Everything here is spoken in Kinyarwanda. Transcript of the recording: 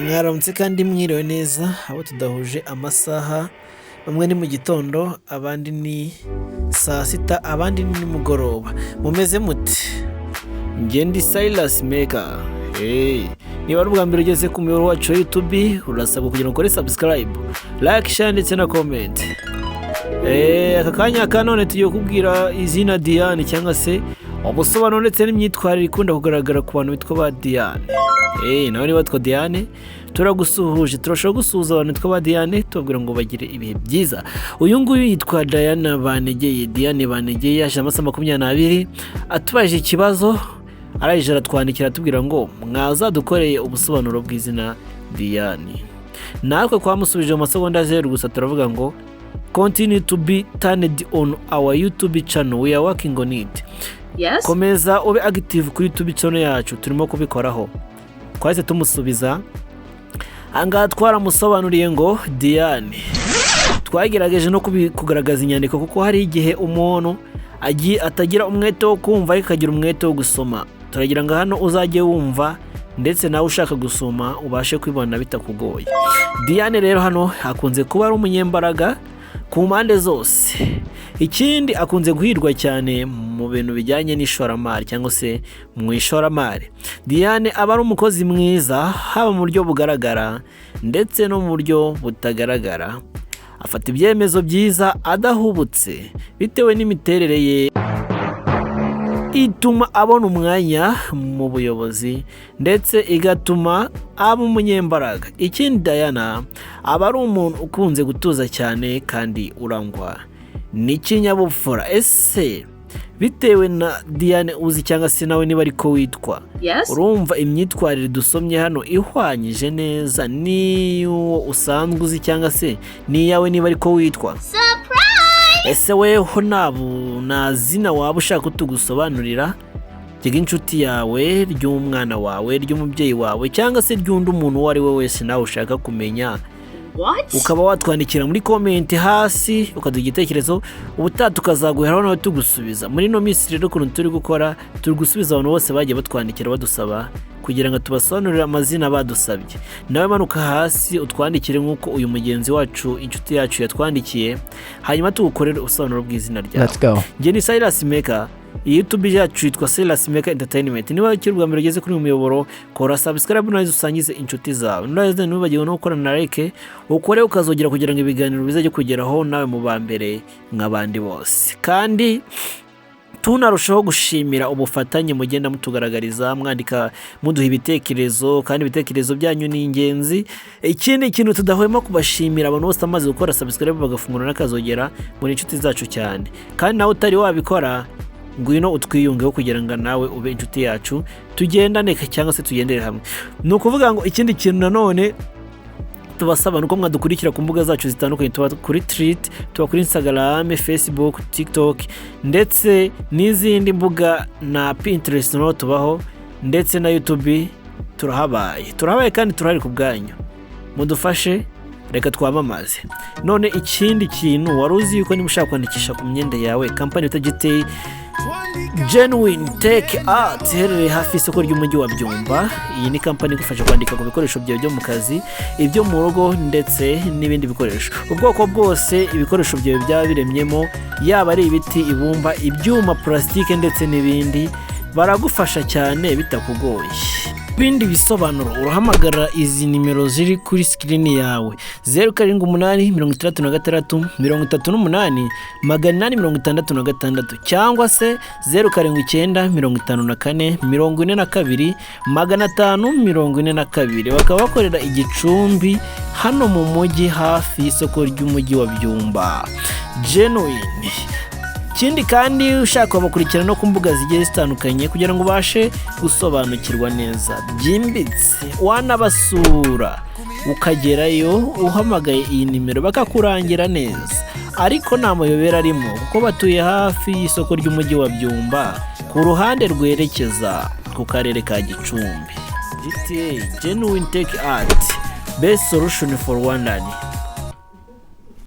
Mwaramutse kandi mwiriwe neza abo tudahuje amasaha, bamwe ni mu gitondo, abandi ni saa sita, abandi ni nimugoroba. Mumeze mute? Njye ndi Silas Maker. Hey. Niba ari ubwa mbere ugeze ku muyoboro wacu wa YouTube, urasabwa kugira ngo ukore subscribe, like, share ndetse na comment. Aka kanya ka none tugiye kubwira izina Diane cyangwa se ubusobanuro ndetse n'imyitwarire ikunda kugaragara ku bantu bitwa ba Diane. Nawe niba witwa Diane, turagusuhuje. Turashobora gusuhuza abantu bitwa ba Diane, tubabwira ngo bagire ibihe byiza. Uyu nguyu yitwa Diana Banegeye. Diane Banegeye yaje amasaha 22 atubajije ikibazo, arangije aratwandikira atubwira ngo mwazadukoreye ubusobanuro bw'izina Diane. Natwe twamusubije mu masegonda 0 gusa, turavuga ngo "Continue to be turned on our YouTube channel, we are working on it." Yes? Komeza ube active kuri YouTube channel yacu, turimo kubikoraho. Twahise tumusubiza ahangaha, twaramusobanuriye ngo Diane, twagerageje no kugaragaza inyandiko kuko hari igihe umuntu atagira umwete wo kumva ariko akagira umwete wo gusoma. Turagira ngo hano uzajye wumva ndetse nawe ushaka gusoma ubashe kwibona bitakugoye. Diane rero hano akunze kuba ari umunyembaraga ku mpande zose. Ikindi, akunze guhirwa cyane mu bintu bijyanye n'ishoramari cyangwa se mu ishoramari. Diane aba ari umukozi mwiza, haba mu buryo bugaragara ndetse no mu buryo butagaragara. Afata ibyemezo byiza adahubutse bitewe n'imiterere ye ituma abona umwanya mu buyobozi ndetse igatuma aba umunyembaraga. Ikindi, Diana aba ari umuntu ukunze gutuza cyane kandi urangwa n'ikinyabupfura. Ese bitewe na Diane uzi cyangwa se nawe niba ariko witwa, Yes? urumva imyitwarire dusomye hano ihwanyije neza n'iy'uwo usanzwe uzi cyangwa se n'iyawe niba ariko witwa? Ese weho nta zina waba ushaka ko tugusobanurira, ry'inshuti yawe, ry'umwana wawe, ry'umubyeyi wawe cyangwa se ry'undi muntu uwo ari we wese nawe ushaka kumenya? What? Ukaba watwandikira muri comment hasi, ukaduha igitekerezo, ubutaha tukazaguheraho nawe tugusubiza. Muri ino minsi rero ukuntu turi gukora, turi gusubiza abantu bose bagiye batwandikira badusaba kugira ngo tubasobanurire amazina badusabye. Nawe manuka hasi utwandikire nk'uko uyu mugenzi wacu, inshuti yacu yatwandikiye, hanyuma tugukorere ubusobanuro bw'izina ryawe. Let's go. Njye ni Silas Maker. Iyi YouTube yacu yitwa Silas Maker Entertainment. Niba ukiri ubwa mbere ugeze kuri uyu muyoboro, kora subscribe nawe usangize inshuti zawe. Nurangiza ntiwibagirwe no gukora na like, ukore ukazogera kugira ngo ibiganiro bizajye kugeraho nawe mu ba mbere nk'abandi bose. Kandi tunarushaho gushimira ubufatanye mugenda mutugaragariza, mwandika, muduha ibitekerezo, kandi ibitekerezo byanyu ni ingenzi. Ikindi kintu tudahwema kubashimira, abantu bose bamaze gukora subscribe bagafungura n'akazogera, muri inshuti zacu cyane. Kandi nawe utari wabikora, ngwino utwiyungeho kugira ngo nawe ube inshuti yacu, tugendane cyangwa se tugendere hamwe. Ni ukuvuga ngo ikindi kintu nanone tubasaba ni uko mwadukurikira ku mbuga zacu zitandukanye. Tuba kuri Twitter, tuba kuri Instagram, Facebook, TikTok ndetse n'izindi mbuga, na Pinterest naho tubaho, ndetse na YouTube turahabaye. Turahabaye kandi turahari ku bwanyu, mudufashe, reka twamamaze. None ikindi kintu, wari uzi yuko niba ushaka kwandikisha ku myenda yawe, kampani bita GTA Genuine Tech Art iherereye hafi y'isoko ry'umujyi wa Byumba, iyi ni kampani igufasha kwandika ku bikoresho byawe byo mu kazi, ibyo mu rugo ndetse n'ibindi bikoresho ubwoko bwose ibikoresho byawe byaba biremyemo, yaba ari ibiti, ibumba, ibyuma, purasitike ndetse n'ibindi. Baragufasha cyane bitakugoye. Ibindi bisobanuro urahamagara izi nimero ziri kuri screen yawe: 0786 638 866 cyangwa se 079 54 42 542. Bakaba bakorera i Gicumbi hano mu mujyi, hafi y'isoko ry'umujyi wa Byumba, Genuine. Ikindi kandi, ushaka wabakurikira no ku mbuga zigiye zitandukanye kugira ngo ubashe gusobanukirwa neza byimbitse. Wanabasura ukagerayo uhamagaye iyi nimero bakakurangira neza, ariko nta mayobera arimo kuko batuye hafi y'isoko ry'umujyi wa Byumba, ku ruhande rwerekeza ku karere ka Gicumbi. GTA Genuine Tech Art, best solution for Rwandan.